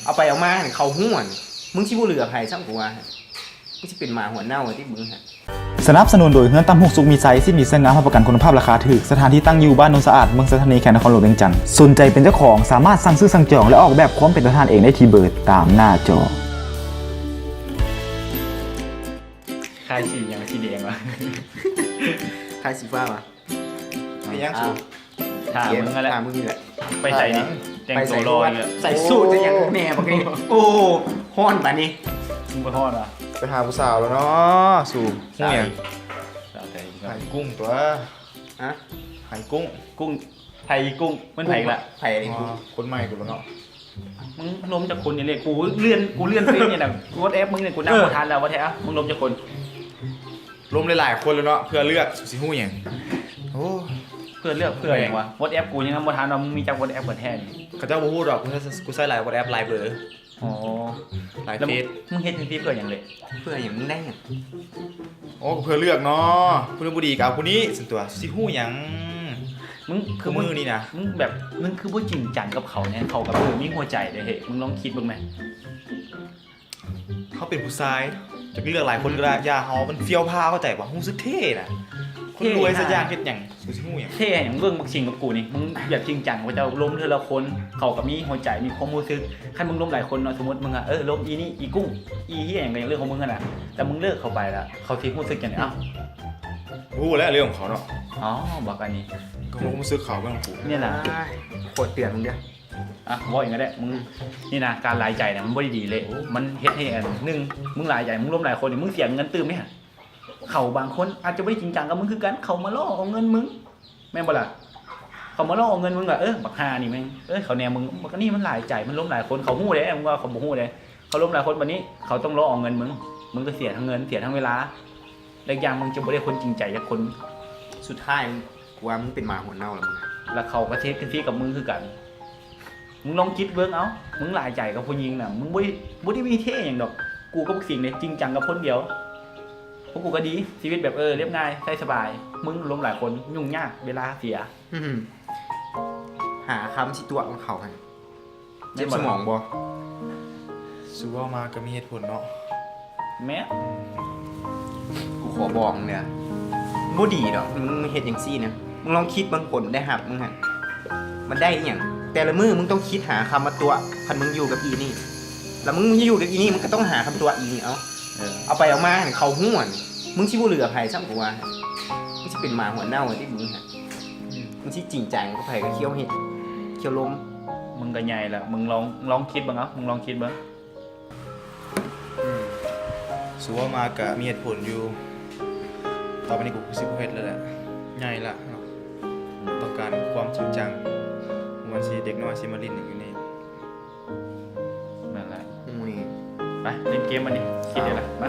ເອົາໄປເອົາມາຫັ້ນ ເຂົາຮູ້ຫັ້ນ ມຶງຊິບໍ່ເຫຼືອໃຜຊ້ຳ ກູວ່າຫັ້ນ ມຶງຊິເປັນໝາຫົວເນົ່າຕິມຶງຫັ້ນ. ສະໜັບສະໜູນໂດຍ ເຮືອນຕຳຫຸກສຸກມີໄຊ ສີດມີເຊື້ອງາມ ຮັບປະກັນຄຸນນະພາບລາຄາຖືກ. ສະຖານທີ່ຕັ້ງຢູ່ບ້ານໂນນສະອາດ ເມືອງໄຊທານີ ແຂວງນະຄອນຫຼວງວຽງຈັນ. ສົນໃຈເປັນເຈົ້າຂອງ ສາມາດສັ່ງຊື້ສັ່ງຈອງ ແລະ ອອກແບບຄວາມເປັນຕົວທ່ານເອງໄດ້ທີ່ເບີຕາມໜ້າຈໍ. ຂາຍສີຫຍັງ? ສີແດງວະ? ຂາຍສີຟ້າວະ? ເປັນຫຍັງສູ? ຖ້າມຶງຫັ້ນແຫຼະ ຖ້າມຶງນີ້ແຫຼະ. ໄປໃສນີ້? ແຕ່ງໂຕຫຼໍ່ຢູ່ແຫຼະ. ໃສ່ສູດຈະຫຍັງແນ່ບັກນີ້? ໂອ້ ຮ້ອນບາດນີ້. ມຶງບໍ່ຮ້ອນຫວາ? ໄປຫາຜູ້ສາວແລ້ວເນາະສູ. ຮູ້ຫຍັງ? ສາວໃດ? ຫາຍກຸ້ງຕົວະ. ຮະ? ຫາຍກຸ້ງ. ກຸ້ງ? ໃຜອີກກຸ້ງ? ມັນໃຜອີກລະ? ໃຜອີກກຸ້ງ? ອໍ ຄົນໃໝ່ກູແລ້ວເນາະ. ມຶງລົມຈັກຄົນນີ້ເລີຍ? ກູເລື່ອນ ກູເລື່ອນເຟສນີ້ນະ ວັອດແອັບມຶງນີ້ ກູນັ່ງ ເອີ ບໍ່ທັນແລ້ວ. ວ່າແທ້ ອະ ມຶງລົມຈັກຄົນ? ລົມຫຼາຍໆຄົນແລ້ວເນາະ ເພື່ອເລືອກ. ຊິຮູ້ຫຍັງ? ໂອ້ ເພື່ອເລືອກເພື່ອຫຍັງວະ? ວັອດແອັບກູຍັງນຳບໍ່ທັນວ່າ ມຶງມີຈັກວັອດແອັບກັນແທ້ນີ້? ເຂົາເຈົ້າບໍ່ຮູ້ດອກ. ກູໃຊ້ ກູໃຊ້ຫຼາຍວັອດແອັບ ຫຼາຍເບີ. ອໍ ຫຼາຍເຟສ. ແລ້ວມຶງເຮັດຈັ່ງຊີ້ເພື່ອຫຍັງເລີຍ? ເພື່ອຫຍັງ? ມຶງໄດ້ຫຍັງ? ໂອ້ ກໍເພື່ອເລືອກເນາະ ຜູ້ນັ້ນບໍ່ດີກໍເອົາຜູ້ນີ້ຊັ້ນຕົວະ. ຊິຮູ້ຫຍັງ? ມຶງຄືມື້ນີ້ນະ ມຶງແບບ ມຶງຄືບໍ່ຈິງຈັງກັບເຂົາແດ່? ເຂົາກໍເອີ ມີຫົວໃຈເດ້ເຮີ້ຍ. ມຶງລອງຄິດເບິ່ງແມ. ເຮົາເປັນຜູ້ຊາຍ ຈະເລືອກຫຼາຍຄົນກໍໄດ້ ຢ່າ ເຮົາມັນຟຽວພາວ ເຂົ້າໃຈບໍ່? ຮູ້ສຶກເທ່ນະ. ຄົນລວຍຊະຢ່າງ ເຮັດຫຍັງ ຊິຮູ້ຫຍັງ? ເທ່ຫຍັງ? ເບິ່ງບັກສິງກັບກູນີ້ ມຶງແບບຈິງຈັງ ເຂົາເຈົ້າລົມເທື່ອລະຄົນ ເຂົາກໍມີຫົວໃຈ ມີຄວາມຮູ້ສຶກ. ຄັນມຶງລົມຫຼາຍຄົນເນາະ ສົມມຸດມຶງອະ ເອີ ລົມອີນີ້ ອີກຸ້ງ ອີເຫຍຫຍັງກໍຢ່າ ເລື່ອງຂອງມຶງຫັ້ນນະ ແຕ່ມຶງເລີກເຂົາໄປລະ ເຂົາຊິຮູ້ສຶກຈັ່ງໃດ? ເອົ້າ ບໍ່ຮູ້ແຫຼະ ເລື່ອງຂອງເຂົາເນາະ. ອໍ ບັກອັນນີ້ ກໍຮູ້ສຶກເຂົາ ເລື່ອງຂອງກູ. ນີ້ນະ ໂຄດເຕືອນມຶງເດີ້. ອ່ະ ເວົ້າຫຍັງກໍໄດ້ ມຶງນີ້ນະ ການຫຼາຍໃຈນະ ມັນບໍ່ໄດ້ດີເລີຍ. ມັນເຮັດໃຫ້ ອັນ ໜຶ່ງ ມຶງຫຼາຍໃຈ ມຶງລົມຫຼາຍຄົນນີ້ ມຶງເສຍເງິນຕື່ມເດ້ຫັ້ນ. ເຂົາບາງຄົນອາດຈະບໍ່ໄດ້ຈິງຈັງກັບມຶງຄືກັນ ເຂົາມາຫຼອກເອົາເງິນມຶງ ແມ່ນບໍ່ລະ? ເຂົາມາຫຼອກເອົາເງິນມຶງລະ ເອີ ບັກຫ່ານີ້ແມ່ງ ເອີ ເຂົາແນມມຶງ ບັກອັນນີ້ມັນຫຼາຍໃຈ ມັນລົມຫຼາຍຄົນ ເຂົາຮູ້ເດ້ ມຶງວ່າເຂົາບໍ່ຮູ້ເດ້ ເຂົາລົມຫຼາຍຄົນ. ບັດນີ້ເຂົາຕ້ອງຫຼອກເອົາເງິນມຶງ ມຶງກໍເສຍທັງເງິນ ເສຍທັງເວລາ ແລະ ອີກຢ່າງ ມຶງຈະບໍ່ໄດ້ຄົນຈິງໃຈຈັກຄົນ. ສຸດທ້າຍ ກູວ່າມຶງເປັນໝາຫົວເນົ່າລະມຶງ. ລະເຂົາກໍເຮັດຈັ່ງຊີ້ກັບມຶງຄືກັນ. ມຶງລອງຄິດເບິ່ງເອົາ ມຶງຫຼາຍໃຈກັບຜູ້ຍິງນະ ມຶງບໍ່ໄດ້ ບໍ່ໄດ້ມີເທ່ຫຍັງດອກ. ກູກັບບັກສິງເດ້ ຈິງຈັງກັບຄົນດຽວ ພວກກູກໍດີ ຊີວິດແບບ ເອີ ລຽບງ່າຍ ໃຊ້ສະບາຍ. ມຶງລົມຫຼາຍຄົນ ຫຍຸ້ງຍາກ ເວລາເສຍ. ຫາຄຳຊິຕົວະເຂົາຫັ້ນ ເຈັບສະໝອງບໍ່? ສູເວົ້າມາກໍມີເຫດຜົນເນາະ. ແມ່ນ ກູຂໍບອກມຶງເດີ ບໍ່ດີດອກ ມຶງເຮັດຈັ່ງຊີ້ນະ. ມຶງລອງຄິດເບິ່ງຜົນໄດ້ຮັບມຶງຫັ້ນ ມັນໄດ້ອີ່ຫຍັງ? ແຕ່ລະມື້ມຶງຕ້ອງຄິດຫາຄຳມາຕົວະ ຄັນມຶງຢູ່ກັບອີນີ້ ລະມຶງຢູ່ກັບອີນີ້ ມຶງກໍຕ້ອງຫາຄຳຕົວະອີນີ້. ເອົາ ເອີ ເອົາໄປເອົາມາຫັ້ນ ເຂົາຮູ້ຫັ້ນ ມຶງຊິບໍ່ເຫຼືອໃຜຊ້ຳ ກູວ່າ ມຶງຊິເປັນໝາຫົວເນົ່າຕິມຶງຫັ້ນ. ອືມ ມຶງຊິຈິງຈັງກັບໃຜກໍຂ້ຽວເຮັດ ຂ້ຽວລົມ. ມຶງກໍໃຫຍ່ລະ ມຶງລອງ ລອງຄິດເບິ່ງເອົາ ມຶງລອງຄິດເບິ່ງ. ອືມ ສູເວົ້າມາກະມີເຫດຜົນຢູ່. ຕໍ່ໄປນີ້ກູຄືຊິບໍ່ເຮັດແລ້ວແຫຼະ ໃຫຍ່ລະເນາະ. ບໍ່ຕ້ອງການຄວາມຈິງຈັງ ມັນຊິເດັກນ້ອຍຊິມາຫຼິ້ນຫຍັງຢູ່ນີ້. ແມ່ນແຫຼະ ມື້ນີ້ ໄປຫຼິ້ນເກມບັດນີ້ ຄິດໄດ້ລະ ມາ.